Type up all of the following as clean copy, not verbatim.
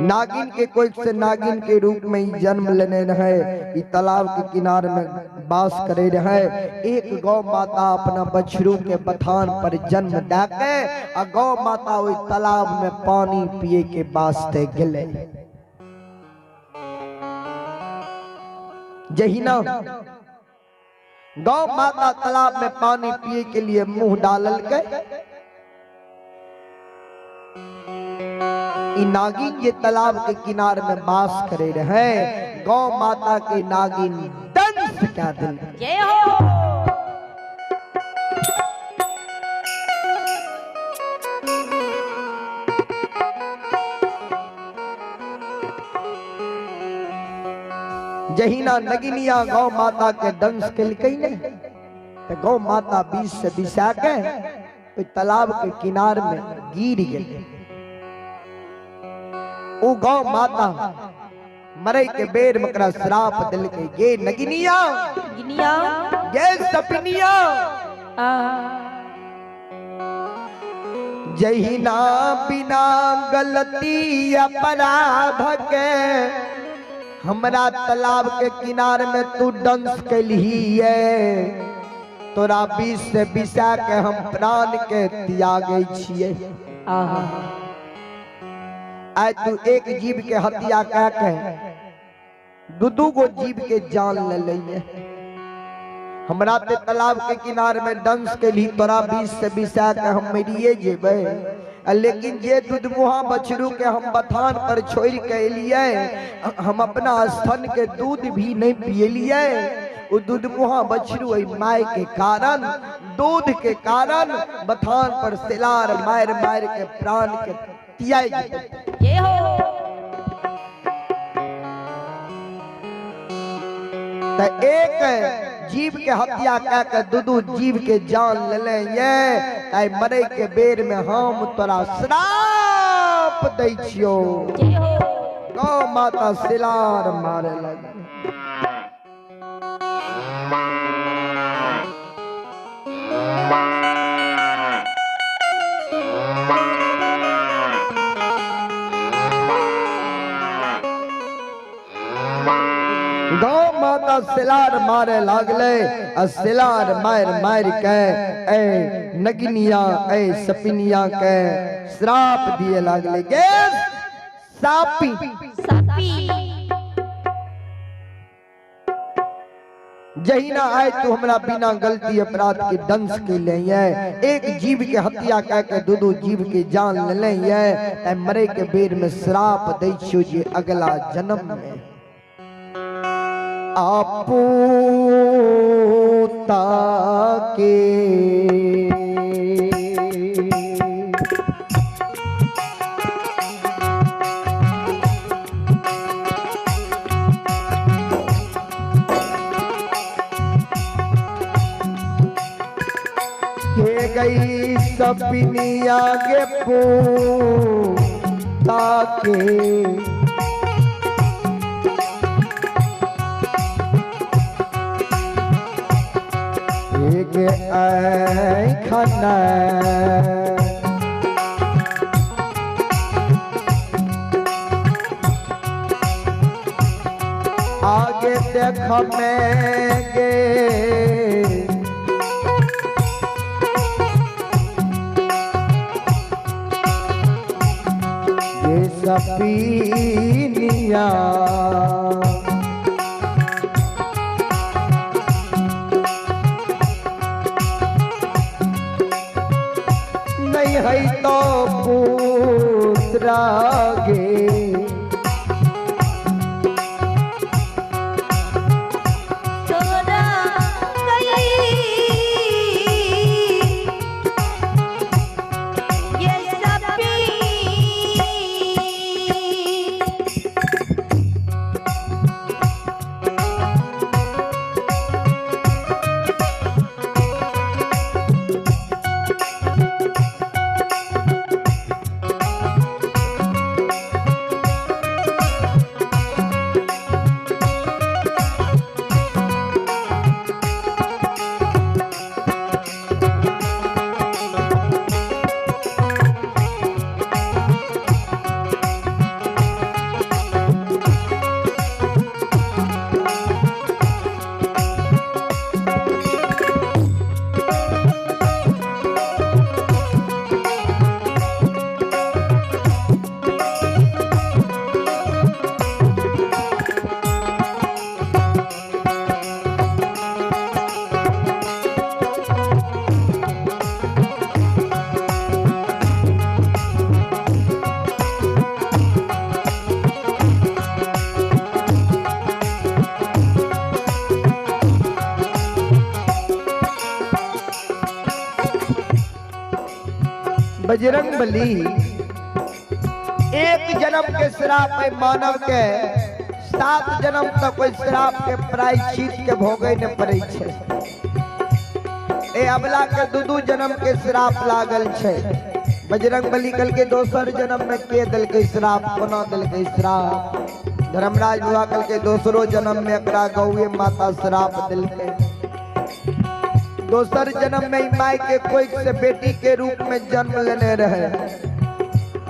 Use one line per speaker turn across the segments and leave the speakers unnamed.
नागिन के कोख से नागिन के रूप में ही जन्म लेने रहे, ई तालाब के किनार में वास करे रहे। एक गौ माता अपना बछरू के बथान पर जन्म दे के आ गौ माता ओहि तालाब में पानी पिए के वास्ते गेलै। जहिना गौ माता तालाब में पानी पिए के लिए मुंह डालल के, ई नागिन जे तालाब के किनार में वास करे रहे, गौ माता के नागिन दंश क्या दिल।
जय हो।
जहिना नगिनिया गौ माता के दंश केलकै ने, तो गौ माता बीच से बिसा के ओहि तालाब के किनार में गिर गेलै। ओ गौ माता मरे के बेर में ओकरा श्राप देलकै, गे नगिनिया,
गिनिया,
गे सपनिया, जहिना बिना गलती अपराध के हमरा तालाब के किनार में तू डंस कैलही, तोरा बीच से बिसा के हम प्राण के त्यागे छियै। आइ तू एक जीव के हत्या कह के दू दू गो जीव के जान ले लइए। हमरा ते तालाब के किनार में डंस कैलही, तोरा बीच से बिसा के हम मरिए जेबै, लेकिन जे दूधमुहा बछरू के हम बथान पर छोड़ के एलियै, हम अपना स्तन के दूध भी नहीं पियलियै। ओ दूधमुहा बछरू एहि my के कारण, दूध के कारण बथान पर सिलार मारि मारि के प्राण के त्याग देलकै।
जय हो।
त एक जीव के हत्या कह के दू दू जीव के जान लेले ये, आइ मरे के बेर में हम तोरा श्राप दै छियौ।
जय हो।
गौ माता सिलार मारे लगे। गौ माता सिलार मारे लागले, आ सिलार मार मार के ए नगिनिया ए सपिनिया के श्राप दिए लागले। गे सापी,
सापी,
जहिना आए तू हमरा बिना गलती अपराध के दंश के ले, एक जीव के हत्या कह के दू दू जीव के जान ले ले, मरे के बेर में श्राप दै छियो जे अगला जन्म में आपूता के गई सपनिया के पूता के एक खाना आगे देख में गे सपीनिया नहीं है तो पुत्रा गे
तोरा गई ये सपी।
बजरंग बली एक जन्म के श्राप है मानव के, 7 जन्म तक ओहि श्राप के प्रायश्चित के भोगै ने पड़ै छै। ए अबला के 2-2 जन्म के श्राप लागल छै। बजरंग बली कल के दोसर जन्म में के देलकै श्राप, कोना देलकै श्राप? धर्मराज बाबा कल के दोसरो जन्म में एकरा गौए माता श्राप देलकै। दोसर जन्म में माई के कोख से बेटी के रूप में जन्म लेने रहे।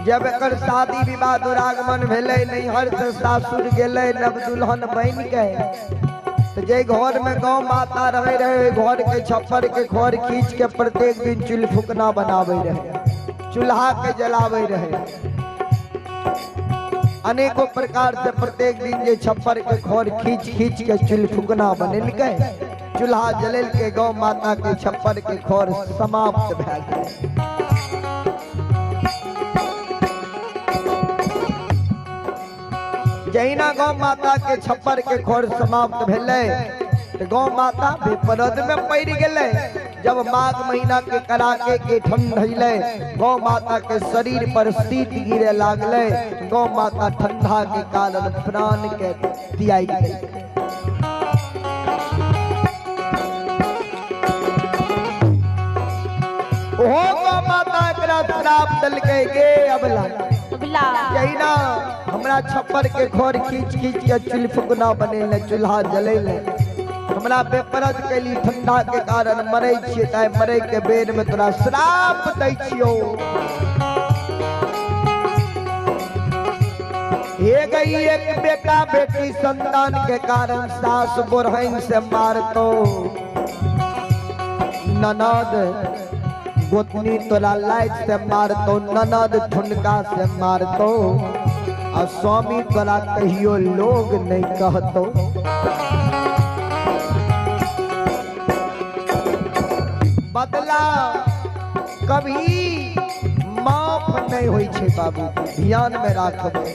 जब एकर शादी विवाह दुरागमन भेलै, नैहर से सासुर गेलै, नव दुल्हन बन के, तो जे घर में गौ माता रहे रहे घर के छप्पर के खर खींच के प्रत्येक दिन चूल्ह फुकना बनावे रहे, चूल्हा के जलावे रहे। अनेकों प्रकार से प्रत्येक दिन जे छप्पर के खर खींच खींच के चूल्ह फुकना बनेलकै, चूल्हा जलेल के गौ माता के छप्पर के खर समाप्त भए गेल। जहिना गौ माता के छप्पर के खर समाप्त भेलै तो गौ माता विपरद में पड़ गेलै। जब माघ महीना के कड़ाके के ठंड हइलै, गौ माता के शरीर पर शीत गिरे लागलै, गौ माता ठंडा के कारण प्राण के त्याग देलकै। ओहो गौ माता एकरा श्राप देलकै, गे अबला जहिना हमरा छप्पर के खर खींच खींच के चूल्ह फुकना बनेले, चूल्हा जलेले, हमरा बेपरद कैली ठंडा के कारण मरै छियै, ताहि मरै के बेर में तोरा श्राप दै छियौ। हे गई एक बेटा बेटी संतान के कारण सास बोरहन से मारतो, ननद गोतनी तोरा लाइट से मारतो, ननद ठुनका से मारतो, आ स्वामी तोरा कहियो लोग नहीं कहतो। बदला कभी माफ नहीं होई छै बाबू, ध्यान में राखबै।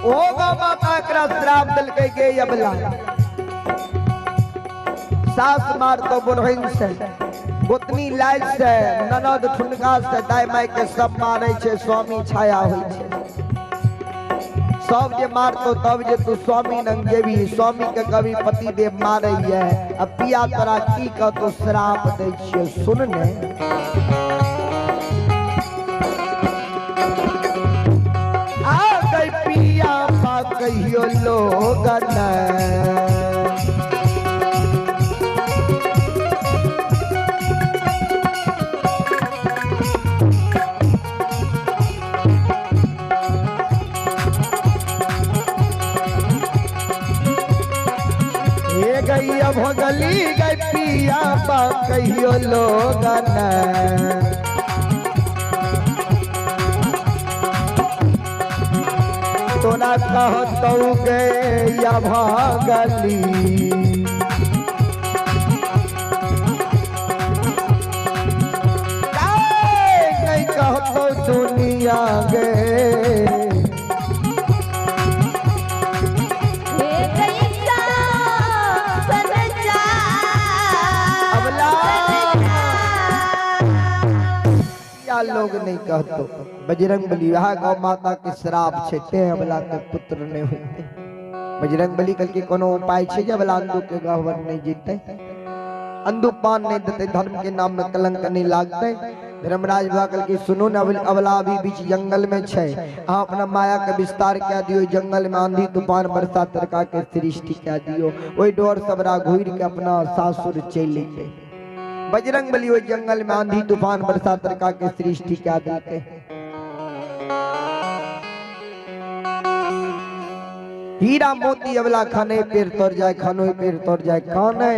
ओ गौ माता एकरा श्राप देलकै, गे अबला सास मारतो बोरहन से, गोतनी लाज से, ननद ठुनका से, दाय माय के सब मारे छै, स्वामी छाया होई छै। सब जे मारतो तब जे तू स्वामी नंग जेबी, स्वामी के कभी पति देव मारे ये, अब पिया तोरा की कहतो श्राप दै छियो, सुन ने। आ गई पिया पा कहियो लोग न, भगली गई पिया पा कहियो लोग न, तोरा कहतौ गे या भगली, नहीं कहतौ दुनिया गे। लोग नहीं कहतो बजरंग बली वह गौ माता के श्राप छे, ते अबला के पुत्र नहीं होते। बजरंग बली कल के कोनो उपाय छे जे अबला अंधु के गहवर नहीं जीते, अंधु पान नहीं देते, धर्म के नाम में कलंक नहीं लागते। धर्मराज बाबा कल के सुनो न, अबला अभी बीच जंगल में छे, अहाँ अपना माया के विस्तार कह दियो, जंगल में आंधी तूफान बरसा तरका के सृष्टि कह दियो, ओहि डोर सबरा घुर के अपना सासुर चलि जेतै। बजरंग बली ओहि जंगल में आंधी तूफान बरसा तरका के सृष्टि क्या देलकै। हीरा मोती अबला खाने पेड़ तर जाए, खानो पेड़ तर जाए, काने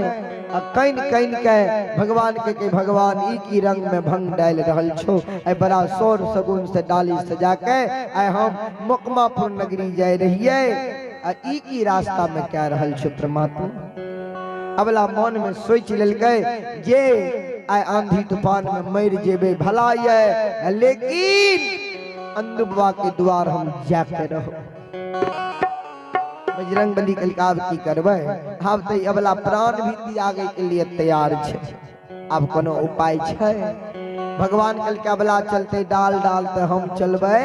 आ can can के भगवान के भगवान ई की रंग में भंग डाल रहल छो, आई बड़ा शोर सगुन से डाली सजा के आई हम मोकमापुर नगरी जाय रहिए, आ ई की रास्ता में क्या रहल छो परमात्मा। अबला मन में सोच लेलकै जे आइ आंधी तूफान में मर जेबे भला ये, लेकिन अंधु बाबा के द्वार हम जाके रहो। बजरंग बली कहलकै आब की करबै, आब तऽ अबला प्राण भी त्यागे के लिए तैयार छै, आब कोनो उपाय छै? भगवान कहलकै अबला चलते डाल डाल तऽ हम चलबै।